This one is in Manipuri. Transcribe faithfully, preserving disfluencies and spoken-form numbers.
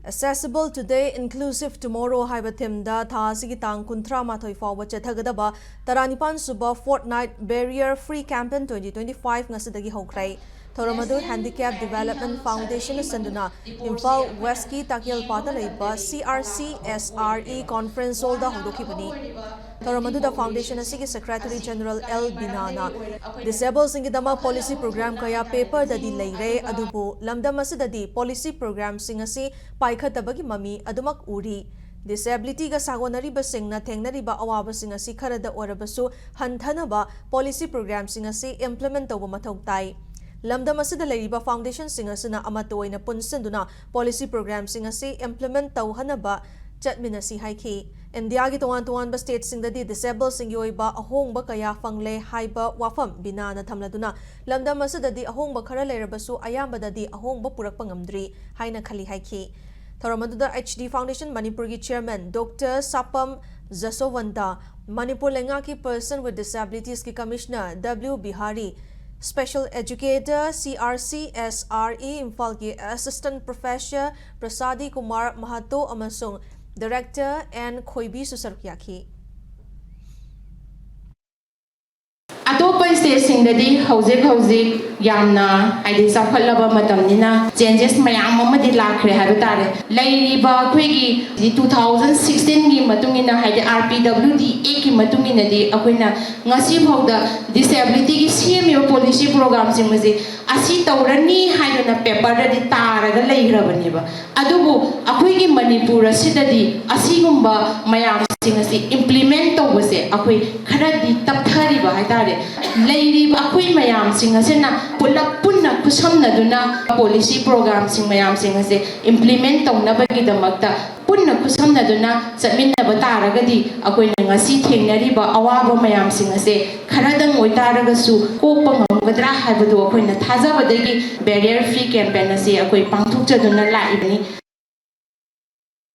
Accessible Today, Inclusive Tomorrow ꯍꯥꯏꯕ ꯊꯤꯝꯗ ꯊꯥ ꯑꯁꯤꯒꯤ ꯇꯥꯡ ꯀꯨꯟꯊ꯭ꯔꯥ ꯃꯥꯊꯣꯏ ꯐꯥꯎꯕ ꯆꯠꯊꯒꯗꯕ ꯇꯔꯥꯅꯤꯄꯥꯟ ꯁꯨꯕ Fortnight Barrier Free Campaign twenty twenty-five ꯉꯁꯤꯗꯒꯤ ꯍꯧꯈ꯭ꯔꯦ꯫ ꯊꯧꯔꯝ ꯑꯗꯨ Handicap Development Foundation ꯁꯟꯗꯨꯅ ꯏꯝꯐꯥꯜ ꯋꯦꯁꯀꯤ ꯇꯥꯀꯦꯜꯄꯥꯠꯇ ꯂꯩꯕ C R C S R E Conference Hall ꯗ ꯍꯧꯗꯣꯛꯈꯤꯕꯅꯤ꯫ ꯊꯧꯔꯝ ꯑꯗꯨꯗ foundation ꯑꯁꯤꯒꯤ Secretary General L ꯕꯤꯅꯥꯅ disable ꯁꯤꯡꯒꯤꯗꯃꯛ policy program ꯀꯌꯥ paper ꯗꯗꯤ ꯂꯩꯔꯦ, ꯑꯗꯨꯕꯨ ꯂꯝꯗꯝ ꯑꯁꯤꯗꯗꯤ policy program ꯁꯤꯡ ꯑꯁꯤ ꯄꯥꯏꯈꯠꯇꯕꯒꯤ ꯃꯃꯤ ꯑꯗꯨꯃꯛ ꯎꯔꯤ꯫ Disability ꯒ ꯁꯥꯒꯣꯟꯅꯔꯤꯕꯁꯤꯡꯅ ꯊꯦꯡꯅꯔꯤꯕ ꯑꯋꯥꯕꯁꯤꯡ ꯑꯁꯤ ꯈꯔꯗ ꯑꯣꯏꯔꯕꯁꯨ ꯍꯟꯊꯅꯕ policy program ꯁꯤꯡ ꯑꯁꯤ implement ꯇꯧꯕ ꯃꯊꯧ ꯇꯥꯏ꯫ ꯂꯝꯗꯝ ꯑꯁꯤꯗ ꯂꯩꯔꯤꯕ foundation ꯁꯤꯡ ꯑꯁꯤꯅ ꯑꯃꯠꯇ ꯑꯣꯏꯅ ꯄꯨꯟꯁꯤꯟꯗꯨꯅ policy program ꯁꯤꯡ ꯑꯁꯤ implement ꯇꯧꯍꯟꯅꯕ ꯆꯠꯃꯤꯟꯅꯁꯤ ꯍꯥꯏꯈꯤ꯫ ꯏꯟꯗꯤꯌꯥꯒꯤ ꯇꯣꯉꯥꯟ ꯇꯣꯉꯥꯟꯕ state ꯁꯤꯡꯗꯗꯤ disable ꯁꯤꯡꯒꯤ ꯑꯣꯏꯕ ꯑꯍꯣꯡꯕ ꯀꯌꯥ ꯐꯪꯂꯦ ꯍꯥꯏꯕ ꯋꯥꯐꯝ ꯕꯤꯅꯥꯅ ꯊꯝꯂꯗꯨꯅ, ꯂꯝꯗꯝ ꯑꯁꯤꯗꯗꯤ ꯑꯍꯣꯡꯕ ꯈꯔ ꯂꯩꯔꯕꯁꯨ ꯑꯌꯥꯝꯕꯗꯗꯤ ꯑꯍꯣꯡꯕ ꯄꯨꯔꯛꯄ ꯉꯝꯗ꯭ꯔꯤ ꯍꯥꯏꯅ ꯈꯜꯂꯤ ꯍꯥꯏꯈꯤ꯫ ꯊꯧꯔꯝ ꯑꯗꯨꯗ H D Foundation ꯃꯅꯤꯄꯨꯔꯒꯤ chairman Doctor ꯁꯥꯄꯝ ꯖꯁꯣꯋꯟꯇ, ꯃꯅꯤꯄꯨꯔ ꯂꯩꯉꯥꯛꯀꯤ Person with Disabilities ꯀꯤ Commissioner W Bihari, Special Educator C R C S R E ꯏꯝꯐꯥꯜꯒꯤ Assistant Professor ꯄ꯭ꯔꯁꯥꯗꯤ ꯀꯨꯃꯥꯔ ꯃꯍꯥꯇꯣ ꯑꯃꯁꯨꯡ Director N ꯈꯣꯏꯕꯤꯁꯨ ꯁꯔꯨꯛ ꯌꯥꯈꯤ꯫ ꯑꯇꯣꯞꯄ state ꯁꯤꯡꯗꯗꯤ ꯍꯧꯖꯤꯛ ꯍꯧꯖꯤꯛ ꯌꯥꯝꯅ, ꯍꯥꯏꯗꯤ, ꯆꯥꯎꯈꯠꯂꯕ ꯃꯇꯝꯅꯤꯅ changes ꯃꯌꯥꯝ ꯑꯃꯗꯤ ꯂꯥꯛꯈ꯭ꯔꯦ ꯍꯥꯏꯕ ꯇꯥꯔꯦ꯫ ꯂꯩꯔꯤꯕ ꯑꯩꯈꯣꯏꯒꯤ two thousand sixteen ꯒꯤ ꯃꯇꯨꯡ ꯏꯟꯅ, ꯍꯥꯏꯗꯤ, R P W D Act ꯀꯤ ꯃꯇꯨꯡ ꯏꯟꯅꯗꯤ ꯑꯩꯈꯣꯏꯅ ꯉꯁꯤ ꯐꯥꯎꯗ disability ꯒꯤ ꯁꯦꯝꯃꯤꯕ policy program ꯁꯤꯡ ꯑꯁꯤ, ꯑꯁꯤ ꯇꯧꯔꯅꯤ ꯍꯥꯏꯗꯅ paper ꯗꯗꯤ ꯇꯥꯔꯒ ꯂꯩꯈ꯭ꯔꯕꯅꯦꯕ꯫ ꯑꯗꯨꯕꯨ ꯑꯩꯈꯣꯏꯒꯤ ꯃꯅꯤꯄꯨꯔ ꯑꯁꯤꯗꯗꯤ ꯑꯁꯤꯒꯨꯝꯕ ꯃꯌꯥꯝꯁꯤꯡ ꯑꯁꯤ implement ꯇꯧꯕꯁꯦ ꯑꯩꯈꯣꯏ ꯈꯔꯗꯤ ꯇꯞꯊꯔꯤꯕ ꯍꯥꯏꯇꯥꯔꯦ꯫ ꯂꯩꯔꯤꯕ ꯑꯩꯈꯣꯏ ꯃꯌꯥꯝꯁꯤꯡ ꯑꯁꯤꯅ ꯄꯨꯂꯞ ꯄꯨꯟꯅ ꯈꯨꯠꯁꯝꯅꯗꯨꯅ policy program ꯁꯤꯡ ꯃꯌꯥꯝꯁꯤꯡ ꯑꯁꯦ implement ꯇꯧꯅꯕꯒꯤꯗꯃꯛꯇ ꯄꯨꯟꯅ ꯈꯨꯠꯁꯝꯅꯗꯨꯅ ꯆꯠꯃꯤꯟꯅꯕ ꯇꯥꯔꯒꯗꯤ ꯑꯩꯈꯣꯏꯅ ꯉꯁꯤ ꯊꯦꯡꯅꯔꯤꯕ ꯑꯋꯥꯕ ꯃꯌꯥꯝꯁꯤꯡ ꯑꯁꯦ ꯈꯔꯗꯪ ꯑꯣꯏꯇꯥꯔꯒꯁꯨ ꯀꯣꯛꯄ ꯉꯝꯒꯗ꯭ꯔꯥ ꯍꯥꯏꯕꯗꯨ ꯑꯩꯈꯣꯏꯅ ꯊꯥꯖꯕꯗꯒꯤ Barrier Free Campaign ꯑꯁꯤ ꯑꯩꯈꯣꯏ ꯄꯥꯡꯊꯣꯛꯆꯗꯨꯅ ꯂꯥꯛꯏꯕꯅꯤ꯫